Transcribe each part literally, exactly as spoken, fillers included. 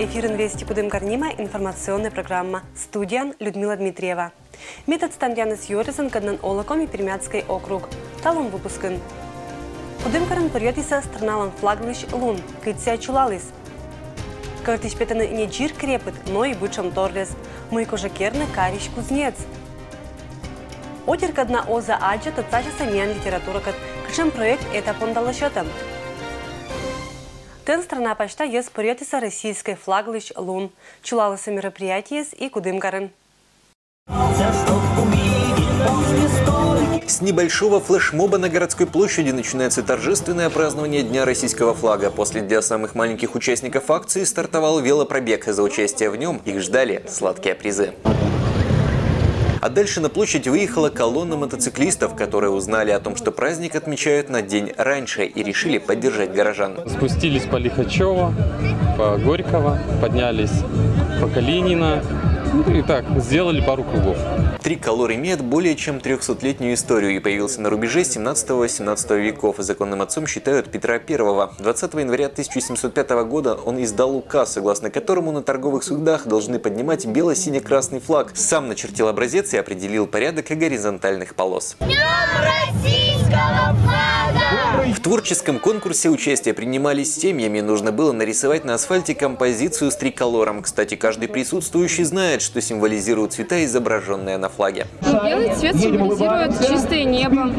Эфирын «Вести Кудымкар» нима информационная программа. Студияын Людмила Дмитриева. Ме тӧдстам яныс ёрзӧн, кӧднӧн олӧ Коми-Пермяцкӧй округ. Талун выпускын. Кудымкарын пӧръётісӧ страналӧн флаглысь лун, кыдз сійӧ чулаліс. Кӧртысь петӧны не дзир крепыд, но и бытшӧм торъяс. Мый кужӧ керны карысь кузнец. Отир, кӧдна оз-ӧ аддза, тӧдсасисӧ миян литературакӧд, кутшӧм проект эта понда лӧсьӧтӧм. Тэн страна пасьта йӧз пӧръётісӧ российскӧй флаглысь лун. Чулалісӧ мероприятиеыс и Кудымкарын. С небольшого флешмоба на городской площади начинается торжественное празднование Дня российского флага. После для самых маленьких участников акции стартовал велопробег. За участие в нем их ждали сладкие призы. А дальше на площадь выехала колонна мотоциклистов, которые узнали о том, что праздник отмечают на день раньше, и решили поддержать горожан. Спустились по Лихачёва, по Горького, поднялись по Калинина. Ну и так, сделали пару кругов. Триколор имеет более чем трёхсотлетнюю историю и появился на рубеже семнадцатого-восемнадцатого веков. Законным отцом считают Петра Первого. Двадцатого января тысяча семьсот пятого года он издал указ, согласно которому на торговых судах должны поднимать бело-сине-красный флаг. Сам начертил образец и определил порядок горизонтальных полос. Днём российского флага! В творческом конкурсе участие принимали семьями. Нужно было нарисовать на асфальте композицию с триколором. Кстати, каждый присутствующий знает, что символизируют цвета, изображенные на флаге. Белый цвет символизирует чистое небо,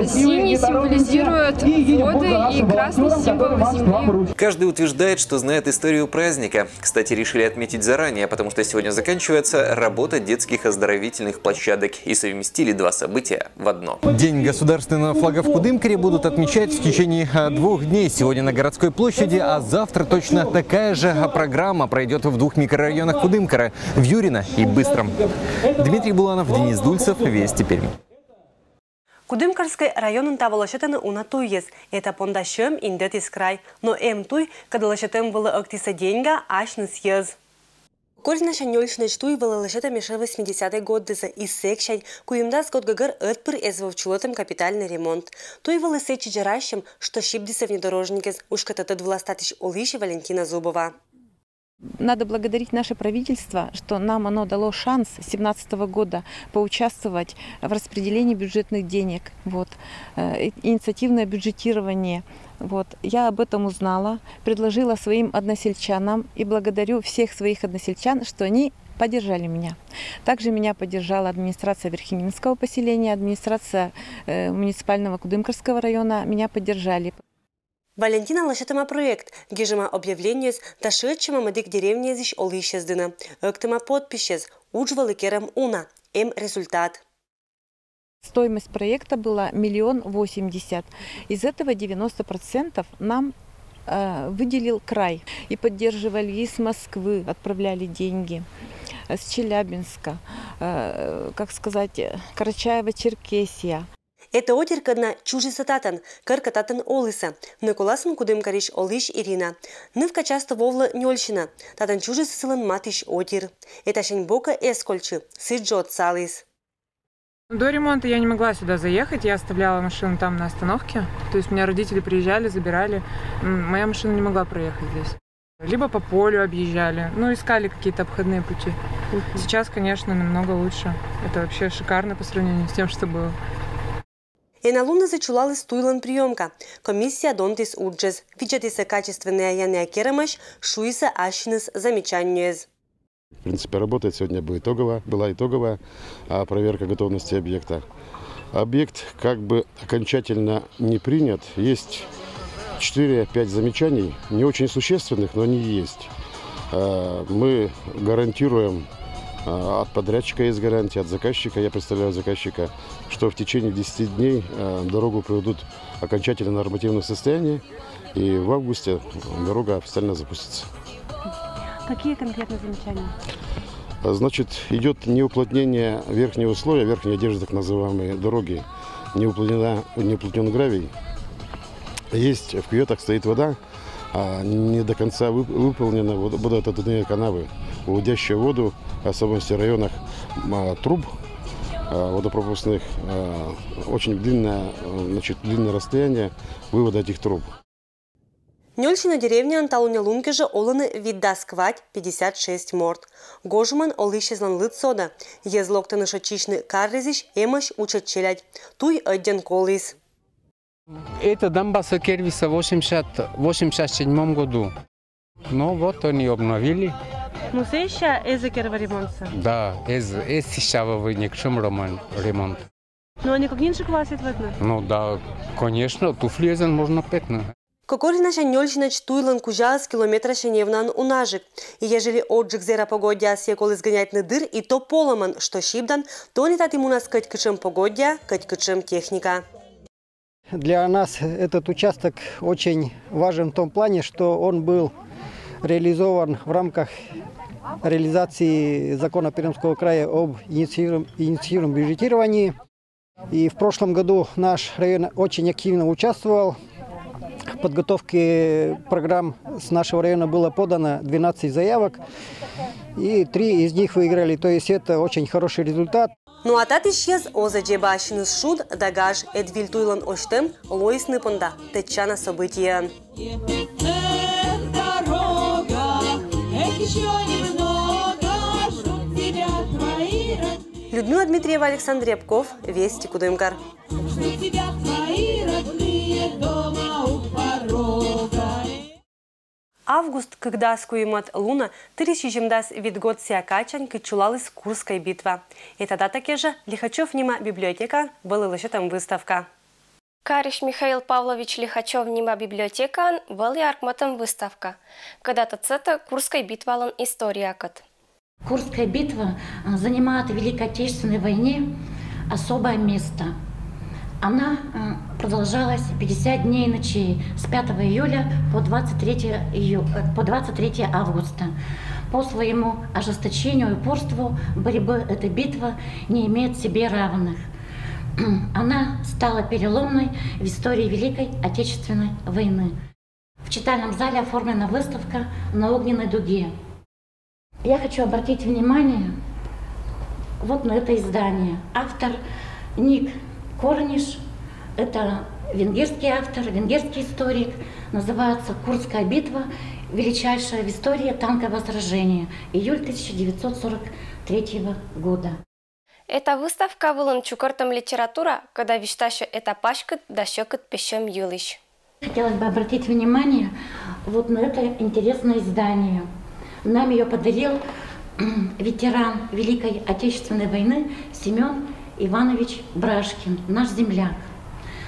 синий символизирует воды и красный символ земли. Каждый утверждает, что знает историю праздника. Кстати, решили отметить заранее, потому что сегодня заканчивается работа детских оздоровительных площадок, и совместили два события в одно. День государственного флага в Кудымкаре будут отмечать в течение, а, двух дней. Сегодня на городской площади, а завтра точно такая же, а, программа пройдёт в двух микрорайонах Кудымкара: в Юрино и Быстром. Дмитрий Буланов, Денис Дульцев, «Вести Перми». Кудымкарскӧй районын таво лӧсьӧдӧны уна туйыс. Эта понда сьӧм индӧтіс край. Но эм туй, кӧдӧ лӧсьӧдӧм вылӧ ӧктісӧ деньга, асьныс йӧз. Корзинасянь нёльсянӧдз туй вылӧ лӧсьӧдӧм ещӧ восьмидесятӧй годдысӧ, и сэксянь, куимдас год гӧгӧр, ӧтпыр эз вӧв чулӧтӧм капитальнӧй ремонт. Туй вылыс сэтчӧ дзирасьӧм, что сибдісӧ внедорожниксӧ, уськӧдӧ тӧд вылас татысь олысь Валентина Зубова. Надо благодарить наше правительство, что нам оно дало шанс с семнадцатого года поучаствовать в распределении бюджетных денег. Вот. Э, и- инициативное бюджетирование. Вот. Я об этом узнала, предложила своим односельчанам и благодарю всех своих односельчан, что они поддержали меня. Также меня поддержала администрация Верхининского поселения, администрация э, муниципального Кудымкарского района, меня поддержали. Валентина лӧсьӧдӧма проект, гижӧма объявлениеяс да шыӧдчӧма мӧдік деревняясысь олысьяс дінӧ, ӧктӧма подписьяс. Удж вӧлі керӧм уна, эм результат. Стоимость проекта была миллион восемьдесят. Из этого девяносто процентов нам э, выделил край. И поддерживали из Москвы, отправляли деньги, э, с Челябинска, э, как сказать, э, Карачаево-Черкесия. Эта отир, кӧдна чужисӧ татӧн, кӧркӧ татӧн олісӧ. Ныв коласын Кудымкарысь олысь Ирина. Нывка частӧ вӧвлӧ нёльсинӧ. Татӧн чужис сылӧн матысь отир. Этасянь бокӧ эз кольччы, сідзжӧ отсаліс. До ремонта я не могла сюда заехать, я оставляла машину там на остановке. То есть у меня родители приезжали, забирали. М, Моя машина не могла проехать здесь. Либо по полю объезжали, ну, искали какие-то обходные пути. Сейчас, конечно, намного лучше. Это вообще шикарно по сравнению с тем, что было. Эналуннас чулаліс туйлӧн приёмка. Комиссия донтіс уджыс. Видзӧдісӧ качественнӧя-янӧя керӧмаӧсь, шуисӧ ассьыныс замечаниеяс. В принципе, работает. Сегодня была итоговая, была итоговая а, проверка готовности объекта. Объект как бы окончательно не принят. Есть четыре-пять замечаний, не очень существенных, но они есть. Э, Мы гарантируем, э, от подрядчика есть гарантия, от заказчика, я представляю заказчика, что в течение десяти дней э, дорогу приведут окончательно в нормативное состояние, и в августе дорога официально запустится. Какие конкретно замечания? Значит, идет неуплотнение верхнего слоя, верхней одежды, так называемой дороги, не уплотнена, не уплотнен гравий. Есть в кюветах стоит вода, а не до конца вып- выполнена вод- водоотводные канавы, уводящие воду, в особенности в районах м, а, труб а, водопропускных, а, очень длинное, э, значит, длинное расстояние вывода этих труб. Нёльсино деревняын талуння лун кежӧ олӧны витдас квать, пятьдесят шесть морт. Гожӧмӧн олысьӧзлӧн лыд содӧ. Йӧз локтӧны шойччысьны каррезысь, эмӧсь, учӧ челядь. Туй ӧддьӧн коліс. Это дамба сокервиса восемьдесят, восемьдесят седьмом году. Ну вот они обновили. Ну, сеся эз керва ремонтса. Да, эз, эз сися вӧвӧй некшӧм роман ремонт. Ну, они как ниншик васит ватны? Ну да, конечно, туфли эзӧн можно петны. Кокоринася нёльсинӧдз туйлӧн кузяыс километрася невнаӧн унажык. И ежели оджык зэра погоддяыс коліс гӧняйтны дыр и то полӧмӧн, что сибдан, то ӧні таті мунас кӧть кутшӧм погоддя, кӧть кутшӧм техника. Для нас этот участок очень важен в том плане, что он был реализован в рамках реализации закона Пермского края об инициируем- инициируемом бюджетировании. И в прошлом году наш район очень активно участвовал в подготовке программ. С нашего района было подано двенадцать заявок, и три из них выиграли. То есть это очень хороший результат. Ну а татысьяс оз дзеба ассьыныс шуд да гаж, эд виль туйлӧн ӧзйӧм лоис ныв понда тӧдчана событиеӧн. Людмила Дмитриева, Александр Рябков, Вести, Кудымкар. Август кыкдас куимӧд лунӧ тырис сизимдас витгод сія кадсянь, кыдз чулаліс Курская битва. Эта дата кежӧ Лихачёв нима библиотекаын вӧлі лӧсьӧдӧм выставка. Карысь Михаил Павлович Лихачёв нима библиотекаын вӧлі аркмӧдӧм выставка, кӧда тӧдсӧдӧ Курская битвалӧн историякӧд. Курская битва занимает в Великой Отечественной войне особое место. Она продолжалась пятьдесят дней и ночей с пятого июля по двадцать третье, ию... по двадцать третье августа. По своему ожесточению и упорству борьбы эта битва не имеет себе равных. Она стала переломной в истории Великой Отечественной войны. В читальном зале оформлена выставка «На огненной дуге». Я хочу обратить внимание вот на это издание. Автор Ник Корниш, это венгерский автор, венгерский историк. Называется «Курская битва. Величайшее в истории танковое сражение. Июль тысяча девятьсот сорок третьего года». Эта выставка вылын чукӧртӧм литература, кӧда висьтасьӧ эта паськыд да сьӧкыд пессьӧм йылысь. Хотелось бы обратить внимание вот на это интересное издание. Нам ее подарил ветеран Великой Отечественной войны Семен Иванович Брашкин, наш земляк.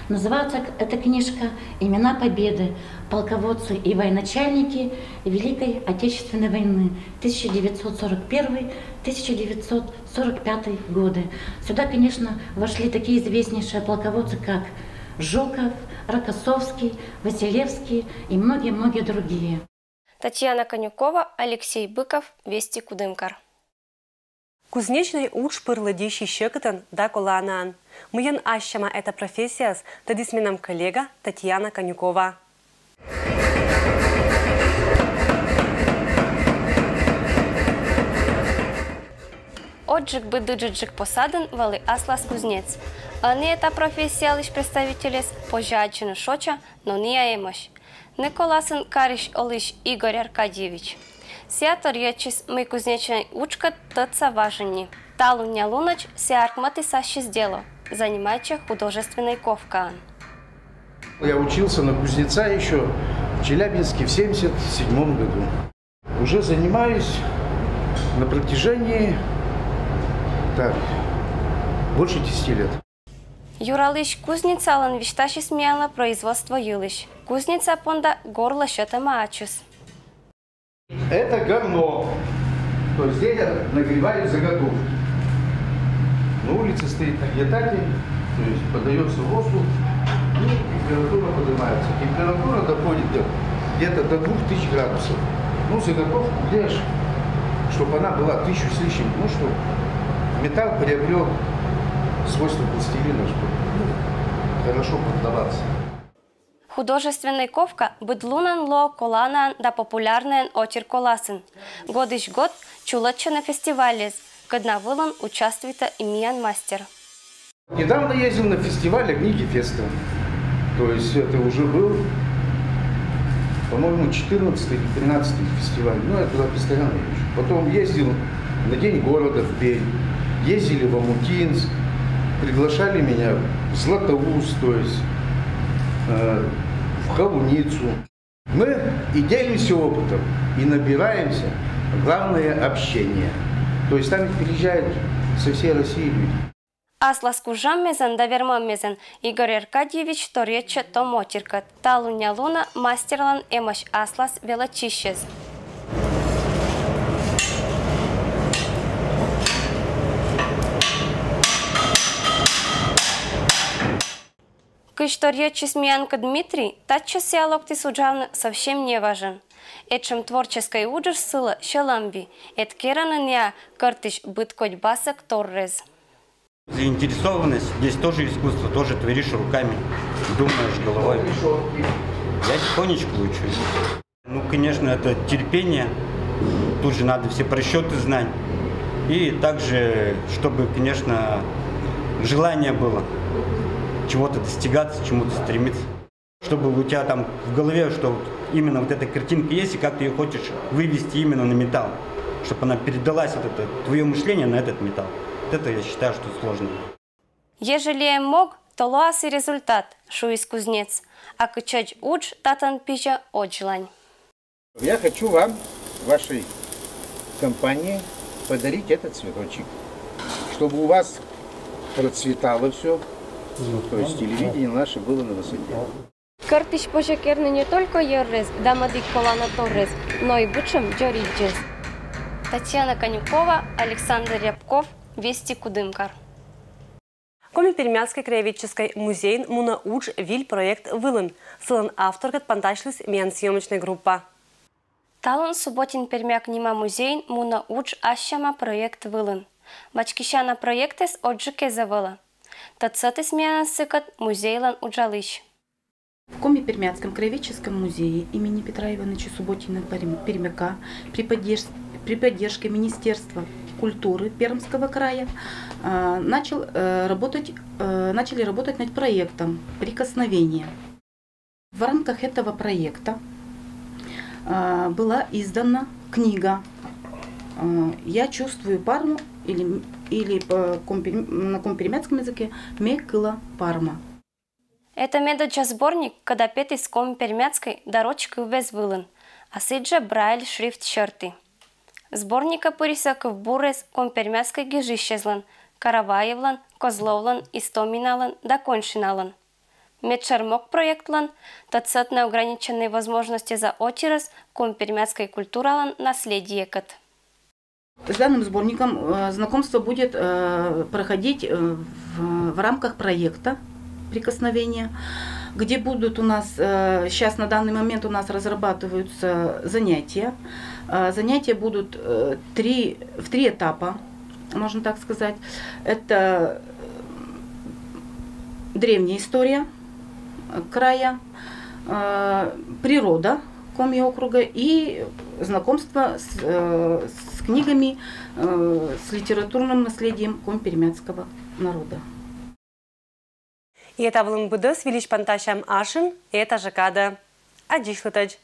Называется эта книжка «Имена Победы. Полководцы и военачальники Великой Отечественной войны тысяча девятьсот сорок первый, тысяча девятьсот сорок пятый годы». Сюда, конечно, вошли такие известнейшие полководцы, как Жуков, Рокоссовский, Василевский и многие-многие другие. Татьяна Конюкова, Алексей Быков, Вести, Кудымкар. Кузнечнӧй удж пыр лыддьыссьӧ сьӧкыдӧн да коланаӧн. Мыйӧн ас сяма эта профессияыс, тӧдіс менам коллега Татьяна Конюкова. Оджык быд ыджыдджык посадын вӧлі аслас кузнец. Ӧні эта профессиялысь представителез позьӧ аддзыны шоча, но ныа эмӧсь. Ны коласын карысь олысь Игорь Аркадьевич. Сія торйӧдчис, мый кузнечнӧй уджкӧд тӧдса важӧн ни. Талуння лунӧдз сія аркмӧдіс ассьыс дело, занимайтчӧ художественнӧй ковкаӧн. Я учился на кузнеца еще в Челябинске в семьдесят седьмом году. Уже занимаюсь на протяжении, так, больше десяти лет. Юралысь кузницалӧн висьтасис миянлы производство йылысь. Кузница понда горлӧ сетӧма ачыс. Это горно. То есть здесь я нагреваю заготовки. На улице стоит нагнетатель, то есть подается воздух, и температура поднимается. Температура доходит до где-то до двух тысяч градусов. Ну, заготовку где ж, чтобы она была тысячу с лишним, ну, чтобы металл приобрел свойства пластилина, чтобы, ну, хорошо продаваться. Художественнӧй ковка быд лунӧн лоӧ коланаӧн да популярнӧйӧн отир коласын. Годысь год чулӧдчӧны фестивальяс, кӧдна вылын участвуйтӧ и миян мастер. Недавно ездил на фестиваль «Огни Гефеста». То есть это уже был По-моему, четырнадцатый или тринадцатый фестиваль. Ну, я туда постоянно езжу. Потом ездил на День города в Пермь. Ездили в Омутинск. Приглашали меня в Златоуст, то есть э, в Холуницу. Мы и делимся опытом, и набираемся. Главное — общение. То есть там ведь приезжают со всей России люди. Аслас кужаммезэн да вермаммезэн Игорь Аркадьевич торъетче том отиркат. Талуння луна мастерлан эмӧсь аслас велӧдчысез. Кызь торъетчис миянкӧд Дмитрий, татчӧс сійӧ локтіс уджавны совсем неважӧн. Этшӧм творческӧй уджыс сылы сьӧлӧм ви, эд керанінъя кӧртысь быд кодь басӧк торрез. Заинтересованность, здесь тоже искусство, тоже творишь руками, думаешь головой. Я тихонечко учусь. Ну, конечно, это терпение, тут же надо все просчеты знать. И также, чтобы, конечно, желание было чего-то достигаться, чему-то стремиться. Чтобы у тебя там в голове, что вот именно вот эта картинка есть, и как ты ее хочешь вывести именно на металл, чтобы она передалась, вот это твое мышление на этот металл. Вот это я считаю, что сложно. Ежели эм мог, то лоас и результат, шуис кузнец. А кытчӧдз удж татӧн пизьӧ одзлань. Я хочу вам, вашей компании, подарить этот цветочек, чтобы у вас процветало все, то есть телевидение наше было на высоте. Кӧртысь позьӧ керны не только йӧррез да мӧдік колана торрез, но и бытшӧм дзоридзез. Татьяна Конюкова, Александр Рябков, Вести, Кудымкар. Коми-Пермяцкӧй краеведческӧй музейын мунӧ удж виль проект вылын. Сылӧн авторкӧд пантасьліс миян съёмочнӧй группа. Талун Субботин-Пермяк нима музейын мунӧ удж ассьӧма проект вылын. Вачкисяна проектэз одзджык эз вӧвлы. Тӧдсӧдіс миянӧс сыкӧд музейлӧн уджалысь. В Коми-Пермяцком краеведческом музее имени Петра Ивановича Субботина-Пермяка при поддержке Министерства культуры Пермского края начал работать, начали работать над проектом «Прикосновение». В рамках этого проекта была издана книга «Я чувствую Парму» или, или на коми-пермяцком языке «Ме кыла Парма». Это медодзза сборник, кӧда петіс коми-пермяцкӧй да роч кыввез вылын, а сідзжӧ Брайль шрифт сьӧрті. Сборникӧ пырисӧ кывбурез коми-пермяцкӧй гижысьӧзлӧн: Караваевлӧн, Козловлӧн, Истоминалӧн да Коньшиналӧн. Медшӧр мог проектлӧн — тӧдсӧдны ограниченнӧй возможностьсӧ отирӧс коми-пермяцкӧй культуралӧн наследиекӧд. С данным сборником знакомство будет проходить в рамках проекта «Прикосновение», где будут у нас, сейчас на данный момент у нас разрабатываются занятия. Занятия будут три, в три этапа, можно так сказать. Это древняя история края, природа Коми округа и знакомство с, с книгами, с литературным наследием коми-пермяцкого народа. И эта вылын быдӧс. Вильысь пантасям ашын этажӧ кадӧ. Аддзысьлытӧдз.